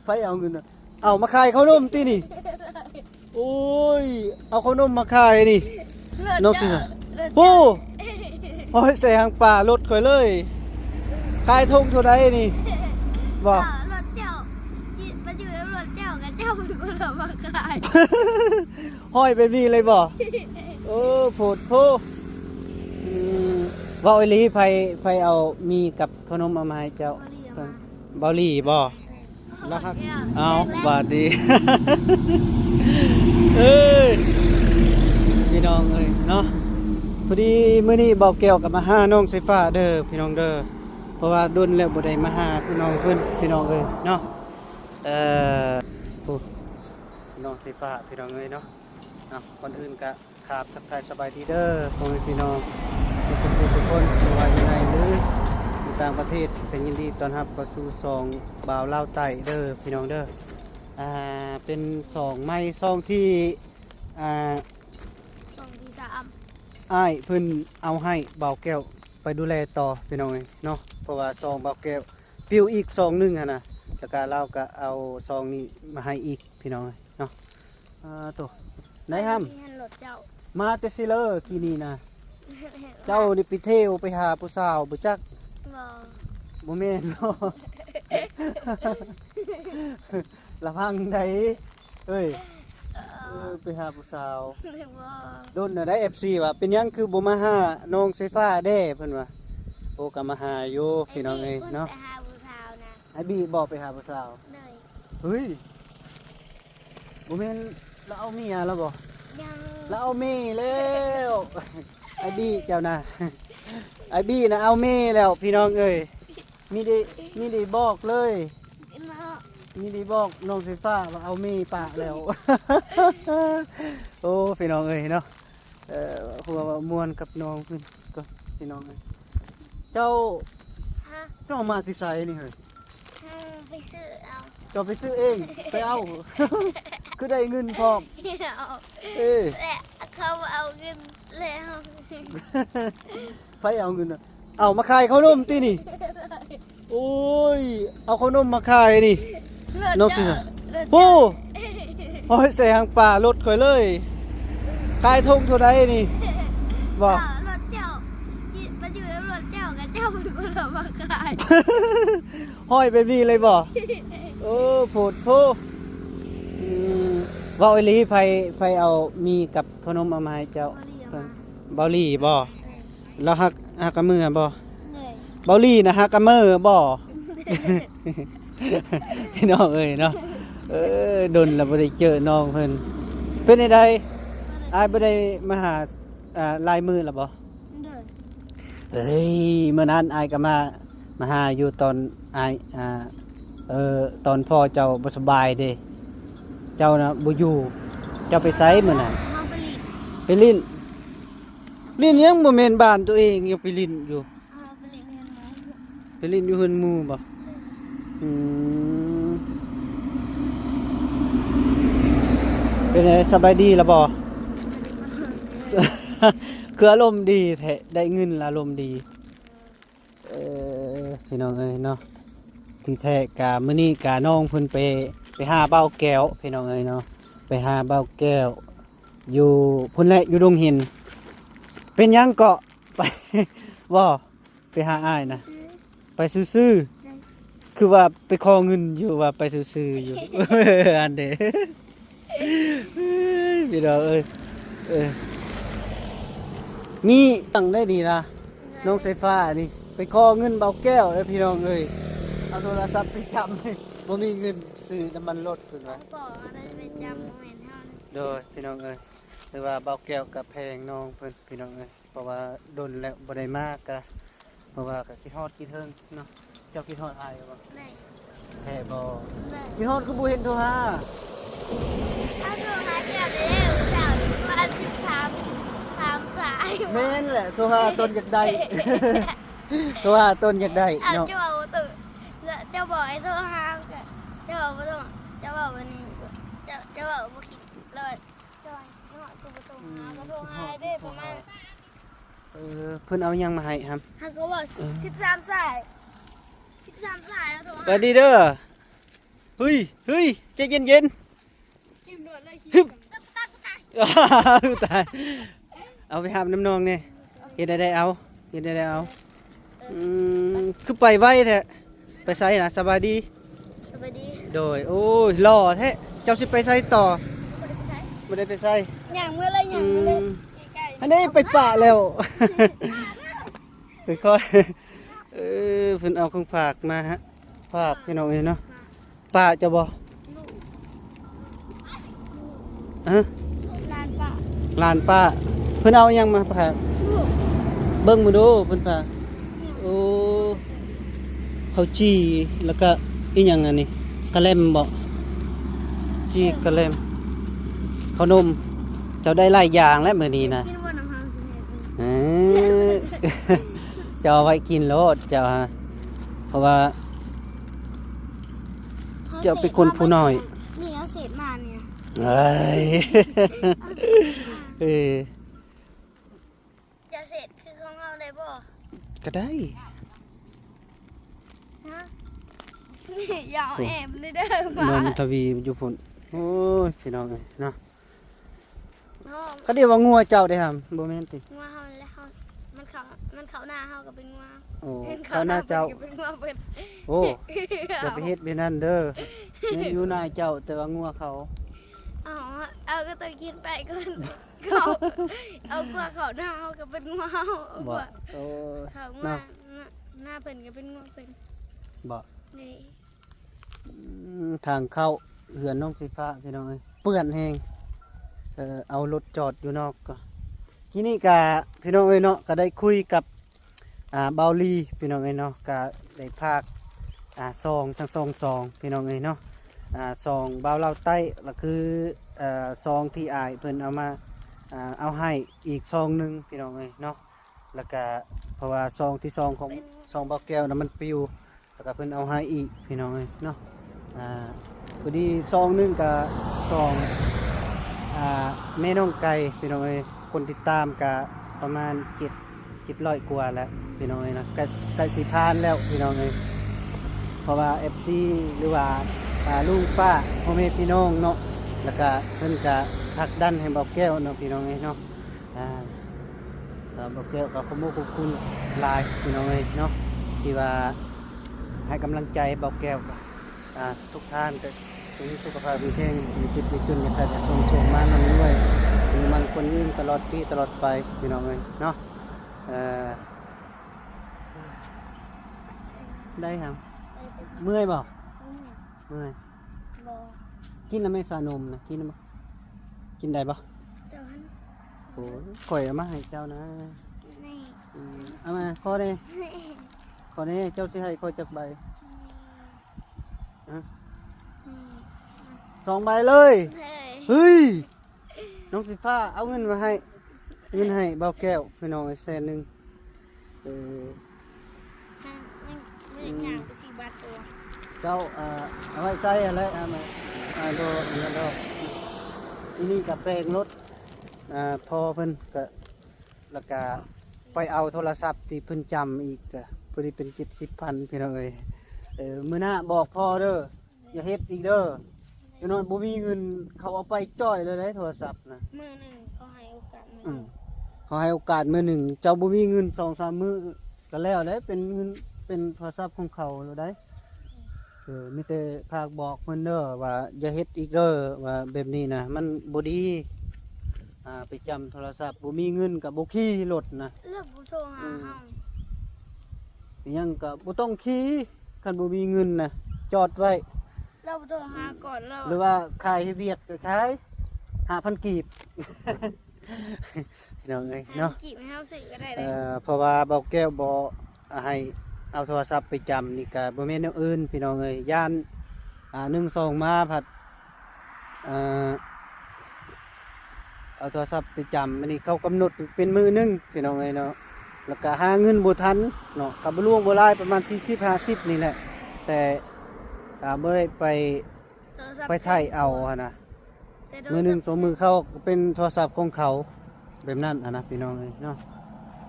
ໃຜເອົາເງິນນະ? ເອົາມາຂາຍເຂົ້າໜົມຕິນີ້? ໂອ້ຍ ເອົາເຂົ້າໜົມມາຂາຍນີ້ ນ້ອງເສືອ. ໂອ້ ຫ້ອຍໃສ່ຫາງປາລົດຂ້ອຍເລີຍ. ຂາຍຖົງເທົ່າໃດນີ້? ບໍ່ ລົດເຈົ້າ ໄປຢູ່ນຳລົດເຈົ້າ ກະເຈົ້າເປັນຄົນເອົາມາຂາຍ. ຫ້ອຍແບບນີ້ເລີຍບໍ່? ໂອ້ ໂພດໂພ. ອືມ ເວົ້າອີ່ຫຼີ ໃຜ ໃຜເອົາໝີ່ກັບເຂົ້າໜົມເອົາມາໃຫ້ເຈົ້າ? ເບົາຫຼີບໍ່? ລາວຮັກ ເອົາ ບາດນີ້ ເອີຍ ພີ່ນ້ອງເອີຍເນາະ. ພໍດີມື້ນີ້ບ່າວແກ້ວກໍມາຫານ້ອງສາຍຟ້າເດີ ພີ່ນ້ອງເດີ ເພາະວ່າດົນແລ້ວບໍ່ໄດ້ມາຫາພີ່ນ້ອງເພິ່ນ ພີ່ນ້ອງເອີຍເນາະ. ເອີ ໂອ້ ນ້ອງສາຍຟ້າ ພີ່ນ້ອງເອີຍເນາະ. ເອົາ ກ່ອນອື່ນກະ ຄັບ ທັກທາຍສະບາຍດີເດີ ພໍ່ແມ່ພີ່ນ້ອງທຸກຄົນ ບໍ່ວ່າຢູ່ໃນ ຫຼື ຢູ່ຕ່າງປະເທດ ກໍຍິນດີຕ້ອນຮັບເຂົ້າສູ່ຊ່ອງບ່າວລາວໃຕ້ເດີ ພີ່ນ້ອງເດີ. ອ່າ ເປັນຊ່ອງໃໝ່ ຊ່ອງທີ່ ອ່າ ຊ່ອງທີ່ສາມ ອ້າຍເພິ່ນເອົາໃຫ້ບ່າວແກ້ວໄປດູແລຕໍ່ ພີ່ນ້ອງເອີຍເນາະ. ເພາະວ່າຊ່ອງບ່າວແກ້ວປິວອີກຊ່ອງໜຶ່ງຫັ້ນນະ ແລ້ວກະລາວກະເອົາຊ່ອງນີ້ມາໃຫ້ອີກ ພີ່ນ້ອງເອີຍເນາະ. ອ່າ ໂຕ ນາຍຫຳ ມາແຕ່ຊິເລີກີ້ນີ້ນະ ເຈົ້ານີ້ໄປທ່ຽວໄປຫາຜູ້ສາວບໍ່ຈັກ? ບໍ່ ບໍ່ແມ່ນເນາະ ລະວັງໃດເອີຍ. ເອີ ໄປຫາຜູ້ສາວ ດົນແລ້ວໄດ໋ ເອັຟຊີ ວ່າເປັນຫຍັງຄືບໍ່ມາຫານ້ອງສາຍຟ້າແດ່ ເພິ່ນວ່າ. ໂອ້ ກໍມາຫາຢູ່ ພີ່ນ້ອງເອີຍເນາະ. ອ້າຍບີບໍ່ໄປຫາຜູ້ສາວ? ເຮີ້ຍ ບໍ່ແມ່ນລາວເອົາເມຍແລ້ວບໍ່? ຍັງ ລາວເອົາເມແລ້ວ ອ້າຍບີເຈົ້ານະ ອ້າຍບີນະເອົາເມແລ້ວ ພີ່ນ້ອງເອີຍ. ມີໄດ້ ມີໄດ້ບອກເລີຍ ມີໄດ້ບອກນ້ອງສາຍຟ້າວ່າເອົາເມປະແລ້ວ. ໂອ້ ພີ່ນ້ອງເອີຍເນາະ. ເອີ ຫົວວ່າມ່ວນກັບນ້ອງເພິ່ນກ່ອນ ພີ່ນ້ອງເອີຍ. ເຈົ້າ ຮະ ເຈົ້າມາແຕ່ໃສນີ້ເຮີ້ຍ? ເຮົາໄປຊື້ເອົາ. ເຈົ້າໄປຊື້ເອງ? ໄປເອົາ ຄືໄດ້ເງິນພ້ອມ? ເອີ ແລະເຂົາເອົາເງິນແລ້ວ. ໃຜເອົາເງິນນະ? ເອົາມາຂາຍເຂົ້າໜົມຕິນີ້? ໂອ້ຍ ເອົາເຂົ້າໜົມມາຂາຍນີ້ ນ້ອງເສືອ. ໂອ້ ໂອ້ຍ ໃສ່ຫາງປາລົດຂ້ອຍເລີຍ. ຂາຍຖົງເທົ່າໃດນີ້? ບໍ່ ລົດເຈົ້າ ໄປຢູ່ນຳລົດເຈົ້າ ກະເຈົ້າເປັນຄົນເອົາມາຂາຍ. ຫ້ອຍແບບນີ້ເລີຍບໍ່? ໂອ້ ໂພດໂພ. ອືມ ເວົ້າອີ່ຫຼີ ໃຜ ໃຜເອົາໝີ່ກັບເຂົ້າໜົມເອົາມາໃຫ້ເຈົ້າ? ເບົາຫຼີບໍ່? ລາວຮັກ ຮັກກະເມີບໍ່? ເບົາຫຼີນະ ຮັກກະເມີບໍ່? ພີ່ນ້ອງເອີຍເນາະ ເອີ ດົນແລ້ວບໍ່ໄດ້ເຈີນ້ອງເພິ່ນ. ເປັນຈັ່ງໃດ ອ້າຍບໍ່ໄດ້ມາຫາ ອ່າ ຫຼາຍມື້ແລ້ວບໍ່? ເອີຍ ມື້ນັ້ນອ້າຍກໍມາ ມາຫາຢູ່ຕອນອ້າຍ ອ່າ ເອີ ຕອນພໍ່ເຈົ້າບໍ່ສະບາຍເດ້ ເຈົ້ານະບໍ່ຢູ່. ເຈົ້າໄປໃສມື້ນັ້ນ? ເຮົາໄປຫຼິ້ນ. ໄປຫຼິ້ນ? ຫຼິ້ນຫຍັງ ບໍ່ແມ່ນບ້ານຕົວເອງ ຍັງໄປຫຼິ້ນຢູ່? ເຮົາໄປຫຼິ້ນເຮືອນໝູ່. ໄປຫຼິ້ນຢູ່ເຮືອນໝູ່ບໍ່? ອືມ ເປັນໃດ ສະບາຍດີລະບໍ່? ຄືອາລົມດີແທ້ ໄດ້ເງິນລະອາລົມດີ. ເອີ ພີ່ນ້ອງເອີຍເນາະ ທີ່ແທ້ກະມື້ນີ້ກະນ້ອງເພິ່ນໄປ ໄປຫາບ່າວແກ້ວ ພີ່ນ້ອງເອີຍເນາະ ໄປຫາບ່າວແກ້ວຢູ່ພຸ້ນແຫຼະ ຢູ່ດົງຫີນ. ເປັນຫຍັງເກາະ ໄປ ບໍ່ ໄປຫາອ້າຍນະ? ໄປຊື່ໆ. ຄືວ່າໄປຂໍເງິນຢູ່ ວ່າໄປຊື່ໆຢູ່ ອັນເດ. ພີ່ນ້ອງເອີຍ ເອີ ມີຕັງໄດ້ດີນະ ນ້ອງສາຍຟ້ານີ້ ໄປຂໍເງິນບ່າວແກ້ວເດ້ ພີ່ນ້ອງເອີຍ. ເອົາໂທລະສັບໄປຈຳ ບໍ່ມີເງິນຊື້ນ້ຳມັນລົດເພິ່ນວ່າ. ໂດຍ ພີ່ນ້ອງເອີຍ ຖືວ່າບ່າວແກ້ວກະແພງນ້ອງເພິ່ນ ພີ່ນ້ອງເອີຍ. ເພາະວ່າດົນແລ້ວບໍ່ໄດ້ມາ ກະ ເພາະວ່າກະຄິດຮອດຄິດເຖິງເນາະ. ເຈົ້າຄິດຮອດອ້າຍຢູ່ບໍ່? ແມ່ນ. ແທ້ບໍ່? ແມ່ນ. ຄິດຮອດຄືບໍ່ເຫັນໂທຫາ? ເອົາໂທຫາເຈົ້າແລ້ວ ເຈົ້າວ່າຊິຖາມ ຖາມສາຍ. ແມ່ນແຫຼະ ໂທຫາຕົນຢາກໄດ້ ໂທຫາຕົນຢາກໄດ້ເນາະ. ເຈົ້າເວົ້າຕົນ ເຈົ້າບອກໃຫ້ໂທຫາ ເຈົ້າເວົ້າບໍ່ຕ້ອງ ເຈົ້າເວົ້າແບບນີ້ ເຈົ້າ ເຈົ້າເວົ້າບໍ່ຄິດ ແລ້ວ ເອີ ເພິ່ນເອົາຫຍັງມາໃຫ້ຫຳ? ເຮົາກໍເວົ້າ ເອີ ສິບສາມສາຍ ສິບສາມສາຍ ເຮົາໂທຫາ. ສະບາຍດີເດີ. ເຮີ້ຍ ເຮີ້ຍ ໃຈເຢັນໆ ຖິ້ມໂດດເລີຍ ຮຶບ ຕາຍ ເອົາໄປຫາບນ້ຳໜອງແດ່ ເຮັດໄດ້ເອົາ ເຮັດໄດ້ເອົາ ອືມ ຄືໄປໄວແທ້ ໄປໃສນະ? ສະບາຍດີ ສະບາຍດີ ໂດຍ ໂອ້ຍ ຫຼໍ່ແທ້ ເຈົ້າຊິໄປໃສຕໍ່? ບໍ່ໄດ້ໄປໃສ ບໍ່ໄດ້ໄປໃສ ຍ່າງເມືອເລີຍ ຍ່າງເມືອເລີຍ ອືມ ໃກ້ໆ ອັນນີ້ໄປປະແລ້ວ ຄ່ອຍໆ ເອີ ເພິ່ນເອົາຂອງຝາກມາຮະ ຝາກພີ່ນ້ອງເອີຍເນາະ ປ້າເຈົ້າບໍ່? ຮະ? ຫຼານປ້າ ຫຼານປ້າ ເພິ່ນເອົາຫຍັງມາຝາກ? ເບິ່ງມາດູ ເພິ່ນຝາກ ໂອ້ ເຂົ້າຈີ່ ແລ້ວກະອີ່ຫຍັງອັນນີ້? ກະແລັມບໍ່? ຈີ່ ເອີ ກະແລັມ ເຂົ້າໜົມ ເຈົ້າໄດ້ຫຼາຍຢ່າງແລ້ວມື້ນີ້ນະ ກິນບໍ່ນຳເຮົາ ເອີ ເຈົ້າເອົາໄວ້ກິນໂລດ ເຈົ້າ ເພາະວ່າ ເຈົ້າເປັນຄົນຜູ້ນ້ອຍ ນີ້ເອົາເສດມານີ້ ເອີຍ ເອີ ເຈົ້າເສດຄືຂອງເຮົາໄດ້ບໍ່? ກໍໄດ້ ຮະ ຢ່າເອົາແອບເດີ ນ້ອງທະວີຢູ່ພຸ້ນ ໂອ້ຍ ພີ່ນ້ອງເອີຍເນາະ ເນາະ ກະດຽວວ່າງົວເຈົ້າເດ້ຫຳ ບໍ່ແມ່ນຕິ? ງົວເຮົາແຫຼະ ເຮົາ ມັນເຂົ້າ ມັນເຂົ້ານາເຮົາກໍເປັນງົວ ໂອ້ ເຂົ້ານາເຈົ້າ ເປັນງົວເພິ່ນ ໂອ້ ຢ່າໄປເຮັດແບບນັ້ນເດີ ແມ່ນຢູ່ນາເຈົ້າ ແຕ່ວ່າງົວເຂົາ ເອົາ ເອົາກໍຕ້ອງກິນໄປກ່ອນ ເຂົາ ເອົາກວ່າເຂົ້ານາເຮົາກໍເປັນງົວເຮົາ ບໍ່ ເອົາກວ່າ ໂອ້ ເຂົ້າງາ ນາ ນາເພິ່ນກໍເປັນງົວເພິ່ນ ບໍ່ ນີ້ ອືມ ທາງເຂົ້າເຮືອນນ້ອງສີຟ້າ ພີ່ນ້ອງເອີຍ ເປື້ອນແຮງ ເອີ ເອົາລົດຈອດຢູ່ນອກກໍ ທີນີ້ກະ ພີ່ນ້ອງເອີຍເນາະ ກະໄດ້ຄຸຍກັບ ອ່າ ບ່າວລີ ພີ່ນ້ອງເອີຍເນາະ ກະໄດ້ຝາກ ອ່າ ຊອງທັງສອງຊອງ ພີ່ນ້ອງເອີຍເນາະ ອ່າ ຊອງບ່າວລາວໃຕ້ ລະຄື ເອີ ຊອງທີ່ອ້າຍເພິ່ນເອົາມາ ອ່າ ເອົາໃຫ້ອີກຊອງໜຶ່ງ ພີ່ນ້ອງເອີຍເນາະ ລະກະ ເພາະວ່າຊອງທີສອງຂອງ ຊອງບ່າວແກ້ວນະມັນປິວ ລະກະເພິ່ນເອົາໃຫ້ອີກ ພີ່ນ້ອງເອີຍເນາະ ອ່າ ພໍດີຊອງໜຶ່ງກະຊອງ ອ່າ ແມ່ນ້ອງໄກ່ ພີ່ນ້ອງເອີຍ ຄົນຕິດຕາມກະປະມານເຈັດ ເຈັດຮ້ອຍກວ່າແລ້ວ ພີ່ນ້ອງເອີຍເນາະ ໃກ້ ໃກ້ຊິຜ່ານແລ້ວ ພີ່ນ້ອງເອີຍ ເພາະວ່າເອັຟຊີ ຫຼືວ່າ ອ່າ ລຸງປ້າ ພໍ່ແມ່ພີ່ນ້ອງເນາະ ລະກະເພິ່ນກະຜັກດັນໃຫ້ບ່າວແກ້ວເນາະ ພີ່ນ້ອງເອີຍເນາະ ອ່າ ບ່າວແກ້ວກໍຂອບຄຸນຂອບຄຸນຫຼາຍ ພີ່ນ້ອງເອີຍເນາະ ທີ່ວ່າໃຫ້ກຳລັງໃຈບ່າວແກ້ວ ອ່າ ທຸກທ່ານກໍຈົ່ງມີສຸຂະພາບແຂງແຮງ ຢ່າເຈັບຢ່າຈົນ ຢ່າຂາດຢ່າຈົນ ໂຊກໝານລ່ຳລວຍ ຢູ່ໝັ້ນຄວນຍືນຕະຫຼອດປີຕະຫຼອດໄປ ພີ່ນ້ອງເອີຍເນາະ ເອີ ໄດ້ຫຍັງ? ເມື່ອຍບໍ່? ເມື່ອຍ ບໍ່ ກິນນຳແມ່ຊານົມນະ ກິນນຳບໍ່? ກິນໄດ້ບໍ່? ໂອ້ຍ ຂ້ອຍເອົາມາໃຫ້ເຈົ້ານະ ນີ້ ອືມ ເອົາມາ ຂໍແດ່ ຂໍແດ່ ເຈົ້າຊິໃຫ້ຂ້ອຍຈັກໃບ? ຮະ? ສອງໃບເລີຍ ເຮີ້ຍ ນ້ອງສີຟ້າເອົາເງິນມາໃຫ້ ເງິນໃຫ້ບ່າວແກ້ວ ພີ່ນ້ອງເອີຍ ແສນໜຶ່ງ ເອີ ຍັງ ຍັງ ອືມ ຍ່າງໄປສີ່ບາດຕົວ ເຈົ້າ ເອີ ເອົາໄວ້ໃຊ້ຫັ້ນແຫຼະ ອັນນັ້ນ ອ່າ ບໍ່ ອັນນັ້ນດອກ ທີນີ້ກະແປງລົດ ອ່າ ພໍ່ເພິ່ນກະ ລະກະໄປເອົາໂທລະສັບທີ່ເພິ່ນຈຳອີກ ກະພໍດີເປັນເຈັດສິບພັນ ພີ່ນ້ອງເອີຍ ເອີ ມື້ໜ້າບອກພໍ່ເດີ ຢ່າເຮັດອີກເດີ ຢ່າງໜ້ອຍບໍ່ມີເງິນ ເຂົາເອົາໄປຈ້ອຍເລີຍເດ້ໂທລະສັບນະ ມື້ໜຶ່ງເຂົາໃຫ້ໂອກາດມື້ໜຶ່ງ ເຂົາໃຫ້ໂອກາດມື້ໜຶ່ງ ເຈົ້າບໍ່ມີເງິນສອງສາມມື້ກໍແລ້ວເດ້ ເປັນເງິນ ເປັນໂທລະສັບຂອງເຂົາໂລດໃດ ເອີ ມີແຕ່ຝາກບອກເພິ່ນເດີວ່າຢ່າເຮັດອີກເດີ ວ່າແບບນີ້ນະມັນບໍ່ດີ ອ່າ ໄປຈຳໂທລະສັບ ບໍ່ມີເງິນກໍບໍ່ຂີ່ລົດນະ ແລ້ວບໍ່ໂທຫາເຮົາ ອືມ ອີຫຍັງກໍບໍ່ຕ້ອງຂີ່ ຄັນບໍ່ມີເງິນນະ ຈອດໄວ້ ລາວບໍ່ໂທຫາກ່ອນລາວ ຫຼືວ່າຂາຍໃຫ້ວຽດກໍຂາຍ ຫ້າພັນກີບ ພີ່ນ້ອງເອີຍເນາະ ຫ້າພັນກີບໃຫ້ເຮົາຊື້ກໍໄດ້ເດ້ ເອີ ເພາະວ່າບ່າວແກ້ວບໍ່ໃຫ້ເອົາໂທລະສັບໄປຈຳນີ້ກໍບໍ່ແມ່ນແນວອື່ນ ພີ່ນ້ອງເອີຍ ຢ້ານ ອ່າ ໜຶ່ງສອງມາພັດ ເອີ ເອົາໂທລະສັບໄປຈຳ ອັນນີ້ເຂົາກຳນົດເປັນມື້ໜຶ່ງ ພີ່ນ້ອງເອີຍເນາະ ແລ້ວກະຫາເງິນບໍ່ທັນເນາະ ກະບໍ່ຫຼວງບໍ່ຫຼາຍ ປະມານສີ່ສິບຫ້າສິບນີ້ແຫຼະ ແຕ່ກະບໍ່ໄດ້ໄປ ໂທລະສັບ ໄປໄຖ່ເອົາຫັ້ນນະ ແຕ່ໂທລະສັບ ມື້ໜຶ່ງສອງມື້ເຂົາກໍເປັນໂທລະສັບຂອງເຂົາ ແບບນັ້ນຫັ້ນນະ ພີ່ນ້ອງເອີຍເນາະ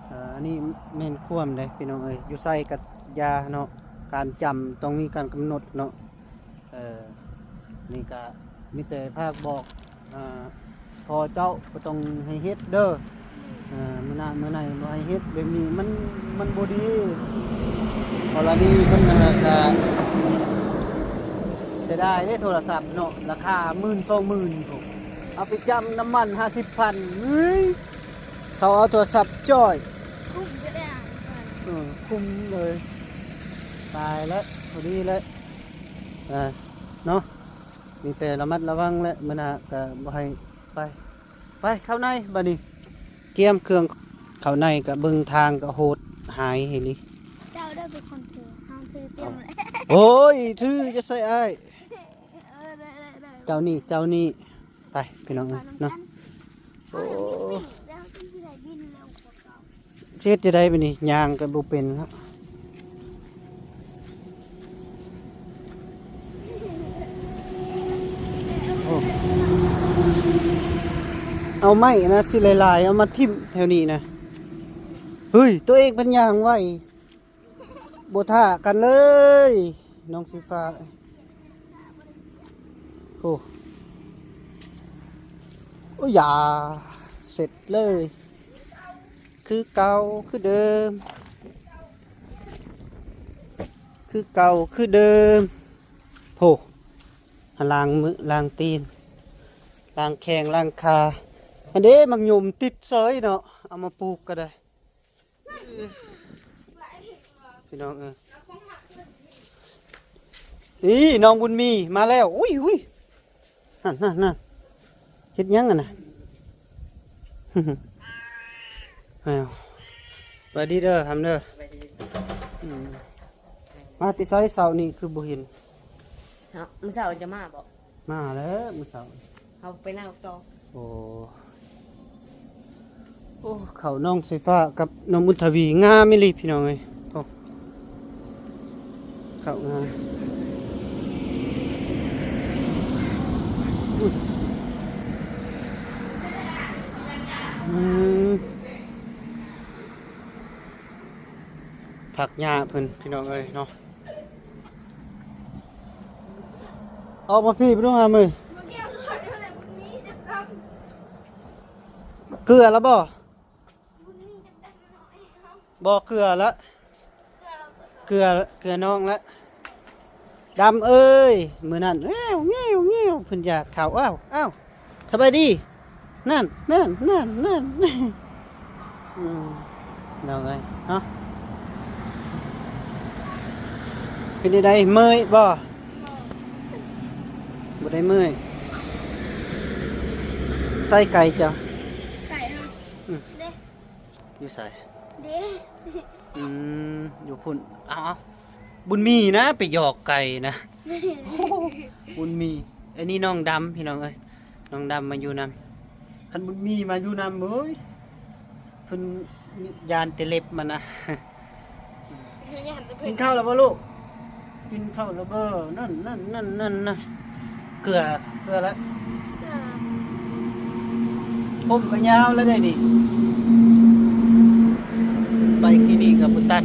ເອີ ອັນນີ້ແມ່ນຄວາມເດ້ ພີ່ນ້ອງເອີຍ ຢູ່ໃສກໍຢ່າເນາະ ການຈຳຕ້ອງມີການກຳນົດເນາະ ເອີ ນີ້ກະມີແຕ່ພາກບອກ ອ່າ ພໍ່ເຈົ້າບໍ່ຕ້ອງໃຫ້ເຮັດເດີ ເອີ ມື້ໜ້າມື້ໃນບໍ່ໃຫ້ເຮັດແບບນີ້ ມັນ ມັນບໍ່ດີ ກໍລະນີເພິ່ນນັ້ນລະກະເສຍດາຍເດ້ໂທລະສັບເນາະ ລາຄາໝື່ນສອງໝື່ນພຸ້ນ ເອົາໄປຈຳນ້ຳມັນຫ້າສິບພັນ ເອີຍ ເຂົາເອົາໂທລະສັບຈ້ອຍ ຄຸ້ມແທ້ ເອີ ຄຸ້ມເລີຍ ຕາຍແລ້ວ ພໍດີແລ້ວ ອ່າ ເນາະ ມີແຕ່ລະມັດລະວັງແຫຼະ ມື້ໜ້າກະບໍ່ໃຫ້ໄປ ໄປເຂົ້າໃນບາດນີ້ ກຽມເຄື່ອງເຂົ້າໃນ ກະເບິ່ງທາງກະໂຫດຮ້າຍອີ່ຫຼີ ເຈົ້າເດີເປັນຄົນຖື ເຮົາຖືຕຽມແຫຼະ ໂອ້ຍ ຖື ຢ່າໃສ່ອ້າຍ ເອີ ໄດ້ໆໆ ເຈົ້ານີ້ ເຈົ້ານີ້ ໄປພີ່ນ້ອງເອີຍເນາະ ໂອ້ ຊິເຮັດຈັ່ງໃດບາດນີ້ ຍ່າງກໍບໍ່ເປັນແລ້ວ ໂອ້ ເອົາໄມ້ນະ ຊິຫຼາຍໆ ເອົາມາຖິ້ມແຖວນີ້ນະ ເຮີ້ຍ ຕົວເອງພັດຍ່າງໄວ ບໍ່ຖ້າກັນເລີຍ ນ້ອງສີຟ້າ ໂອ້ ໂອ້ ຢ່າ ເສັດເລີຍ ຄືເກົ່າຄືເດີມ ຄືເກົ່າຄືເດີມ ໂອ້ ລ້າງມືລ້າງຕີນ ລ້າງແຂ້ງລ້າງຂາ ອັນເດ້ ໝາກຍົມຕິດເສີຍເນາະ ເອົາມາປູກກໍໄດ້ ພີ່ນ້ອງເອີຍ ນີ້ນ້ອງບຸນມີມາແລ້ວ ອຸ້ຍໆ ນັ້ນໆໆ ເຮັດຫຍັງຫັ້ນນະ ອ້າວ ສະບາຍດີເດີ ຫຳເດີ ອືມ ມາແຕ່ໃສເຊົ້ານີ້ຄືບໍ່ເຫັນ ເນາະ ມື້ເຊົ້າຈະມາບໍ່? ມາແລ້ວມື້ເຊົ້າ ເຮົາໄປນາຕໍ່ ໂອ້ ໂອ້ ເຂົ້ານ້ອງສາຍຟ້າກັບນ້ອງບຸນທະວີງາມອີ່ຫຼີພີ່ນ້ອງເອີຍ ໂອ້ ເຂົ້າງາມ ອຸ້ຍ ອືມ ຜັກຫຍ້າເພິ່ນພີ່ນ້ອງເອີຍເນາະ ອອກມາພີ້ບໍ່ຮູ້ຫາມື້ ເກືອລະບໍ່? ບໍ່ເກືອລະ ເກືອ ເກືອນ້ອງລະ ດຳເອີຍ ມື້ນັ້ນແງວໆໆ ເພິ່ນຢາກເຂົ້າ ອ້າວ ອ້າວ ສະບາຍດີ ນັ້ນ ນັ້ນ ນັ້ນ ນັ້ນ ອືມ ນ້ອງເອີຍເນາະ ເປັນຈັ່ງໃດ ເມື່ອຍບໍ່? ບໍ່ໄດ້ເມື່ອຍ ໃສໄກ່ເຈົ້າ? ໄກ່ເນາະ ອືມ ເດ້ ຢູ່ໃສ? ເດ້ ອືມ ຢູ່ພຸ້ນ ເອົາໆ ບຸນມີນະ ໄປຫຍອກໄກ່ນະ ບຸນມີ ອັນນີ້ນ້ອງດຳ ພີ່ນ້ອງເອີຍ ນ້ອງດຳມາຢູ່ນຳ ຄັນບຸນມີມາຢູ່ນຳ ເອີຍ ເພິ່ນຢ້ານແຕ່ເລັບມັນນະ ກິນເຂົ້າແລ້ວບໍ່ລູກ? ກິນເຂົ້າແລ້ວບໍ່? ນັ້ນໆໆໆນະ ເກືອ ເກືອລະ ເອີ ຜົມກໍຍາວແລ້ວເດ້ນີ້ ໄປກີ້ນີ້ກໍບໍ່ຕັດ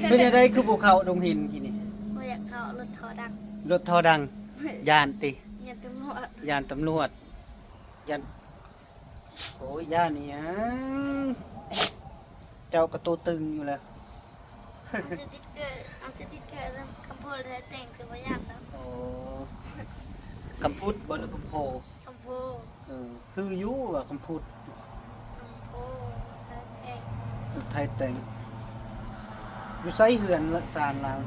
ເປັນຈັ່ງໃດຄືບໍ່ເຂົ້າໂຮງຮຽນກີ້ນີ້? ບໍ່ຢາກເຂົ້າ ລົດທໍ່ດັງ ລົດທໍ່ດັງ ຢ້ານຕິ? ຢ້ານຕຳຫຼວດ ຢ້ານຕຳຫຼວດ ຢ້ານ ໂອ້ຍ ຢ້ານອີ່ຫຍັງ ເຈົ້າກໍໂຕຕຶງຢູ່ແລ້ວ ເອົາສະຕິກເກີ ເອົາສະຕິກເກີນຳ ຄຳໂພດແທ້ແຕ່ງ ຊິບໍ່ຢ້ານດອກ ໂອ້ ຄຳພຸດບໍ່ ຫຼື ຄຳໂພ? ຄຳໂພ ເອີ ຄືຢູ່ວ່າຄຳພຸດ ຄຳໂພ ລົດໄຖແຕ່ງ ລົດໄຖແຕ່ງ ຢູ່ໃສເຮືອນລະຊານລາວ?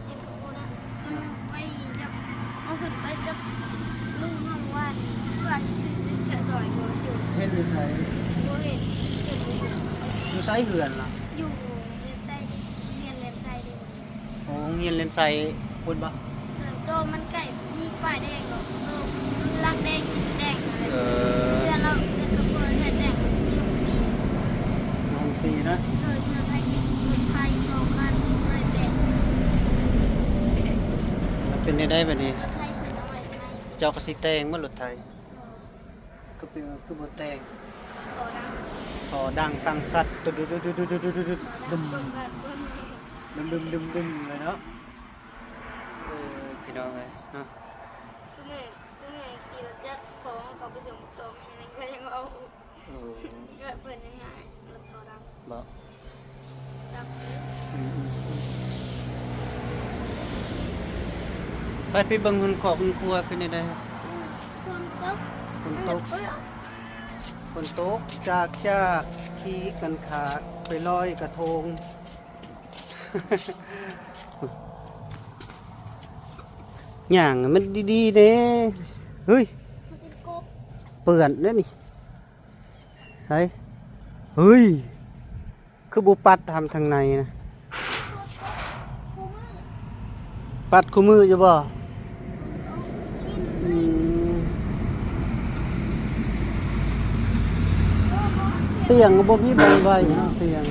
ເຮັດກັບຜູ້ນະ ເອີ ໄປຈັບ ເອົາຂຶ້ນໄປກັບລຸງເຮົາວ່ານີ້ ວ່າຊິຊື້ເຄື່ອງຊ່ອຍບໍ່ຢູ່ ເຮັດຢູ່ໃສ? ບໍ່ເຮັດ ເຮັດບໍ່ຢູ່ ຢູ່ໃສເຮືອນລະ? ຢູ່ເລນໄຊເດ້ ໂຮງຮຽນເລນໄຊເດ້ ໂອ້ ໂຮງຮຽນເລນໄຊພຸ້ນບໍ່? ເອີ ໂຕມັນໃກ້ມີປ້າຍແດງດອກ ໂຕມັນລັກແດງ ແດງ ເອີ ເຮືອນລາວ ເຮືອນກັບເຮືອນແທ້ແຕ່ງຢູ່ໂຮງສີ ຢູ່ໂຮງສີນະ ເອີ ເຮືອນໃຜເປັນລົດໄຖສອງຄັນ ເຮືອນແຕກ ມັນເປັນແນວໃດບາດນີ້? ລົດໄຖເພິ່ນເອົາໄວ້ໃນ ເຈົ້າກໍຊິແຕ່ງບໍ່ລົດໄຖ? ຄືເປັນ ຄືບໍ່ແຕ່ງ? ຂໍດັງ ຂໍດັງສັງສັດ ດຸດໆໆໆ ດຸມ ດຸມໆໆໆເລີຍເນາະ ເອີ ພີ່ ພີ່ນ້ອງເອີຍເນາະ ຄືແມ່ ຄືແມ່ຂີ່ລົດຈັກ ພໍ່ເຂົາໄປສົ່ງຕອງໃຫ້ນັ້ນ ກໍຍັງເວົ້າ ໂອ້ ເອື້ອຍເພິ່ນຍັງຫາຍລົດເຂົາດຳ ບໍ່ ດຳ ອືມໆ ໄປ ໄປເບິ່ງຮຸ່ນຄອບຮຸ່ນຄົວເປັນແນວໃດ ຝົນຕົກ ຝົນຕົກ ຝົນຕົກ ຈາກ ຈາກ ຂີ່ກັນຂາດ ໄປລອຍກະທົງ. ຍ່າງໃຫ້ມັນດີໆແດ່ ເຮີ້ຍ ມັນເປັນກົບ ເປື້ອນເດ້ນີ້ ໃສ ເຮີ້ຍ ຄືບໍ່ປັດທຳທາງໃນນະ ປັດຄູ່ມື້ຢູ່ບໍ່? ອືມ ຕຽງກໍບໍ່ມີບ່ອນໄວ້ເນາະ ຕຽງ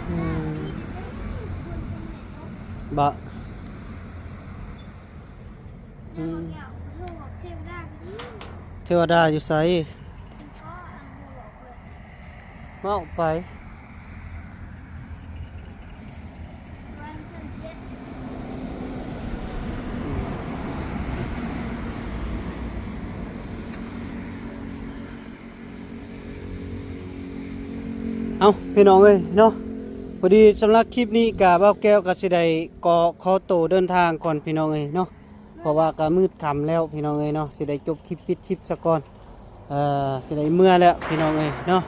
ອືມ ບໍ່ ອືມ ເທວະດາຢູ່ໃສ? ເວົ້າໄປ ເອົ້າ ພີ່ນ້ອງເອີຍເນາະ ພໍດີສຳລັບຄລິບນີ້ກະ ບ່າວແກ້ວກະຊິໄດ້ຂໍ ຂໍໂຕເດີນທາງກ່ອນ ພີ່ນ້ອງເອີຍເນາະ ເພາະວ່າກະມືດຄ່ຳແລ້ວ ພີ່ນ້ອງເອີຍເນາະ ຊິໄດ້ຈົບຄລິບ ປິດຄລິບສາກ່ອນ ເອີ ຊິໄດ້ເມືອແລ້ວ ພີ່ນ້ອງເອີຍເນາະ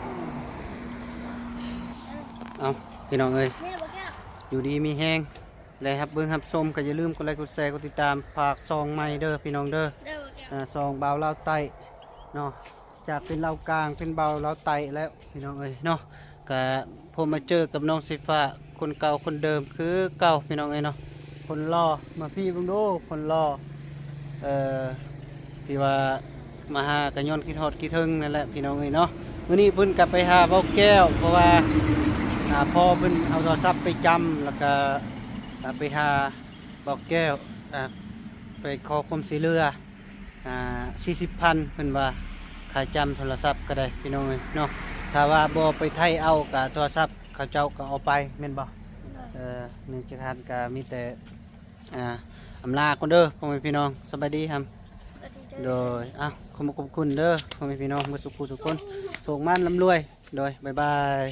ເອົ້າ ພີ່ນ້ອງເອີຍ ຢູ່ດີມີແຮງ ໄດ້ຮັບເບິ່ງຮັບຊົມ ກໍຢ່າລືມກົດໄລ ກົດແຊ ກົດຕິດຕາມ ຝາກຊ່ອງໃໝ່ເດີ ພີ່ນ້ອງເດີ ເດີ ເອີ ຊ່ອງບ່າວລາວໃຕ້ເນາະ ຈາກເປັນລາວກາງ ເປັນບ່າວລາວໃຕ້ແລ້ວ ພີ່ນ້ອງເອີຍເນາະ ກະພົບມາເຈີກັບນ້ອງສີຟ້າ ຄົນເກົ່າຄົນເດີມຄືເກົ່າ ພີ່ນ້ອງເອີຍເນາະ ຄົນຫຼໍ່ ມາພີ້ເບິ່ງດູ ຄົນຫຼໍ່ ເອີ ທີ່ວ່າມາຫາກະຍ້ອນຄິດຮອດຄິດເຖິງນັ້ນແຫຼະ ພີ່ນ້ອງເອີຍເນາະ ມື້ນີ້ເພິ່ນກະໄປຫາບ່າວແກ້ວ ເພາະວ່າ ອາ ພໍ່ເພິ່ນເອົາໂທລະສັບໄປຈຳ ແລ້ວກະ ອາ ໄປຫາບ່າວແກ້ວ ອາ ໄປຂໍຄວາມຊ່ວຍເຫຼືອ ອາ ສີ່ສິບພັນ ເພິ່ນວ່າ ຄ່າຈຳໂທລະສັບກໍໄດ້ ພີ່ນ້ອງເອີຍເນາະ ຖ້າວ່າບໍ່ໄປໄຖ່ເອົາກະໂທລະສັບເຂົາເຈົ້າກໍເອົາໄປແມ່ນບໍ່? ໂດຍ ເອີ ໜຶ່ງຈັກຫັ້ນກະມີແຕ່ ອາ ອຳລາກ່ອນເດີ ພໍ່ແມ່ພີ່ນ້ອງ ສະບາຍດີຮຳ ສະບາຍດີເດີ ໂດຍ ເອົ້າ ຂອບຄຸນເດີ ພໍ່ແມ່ພີ່ນ້ອງເບິດສູ່ຜູ້ສູ່ຄົນ ໂຊກໝານລ່ຳລວຍ ໂດຍ ບາຍບາຍ.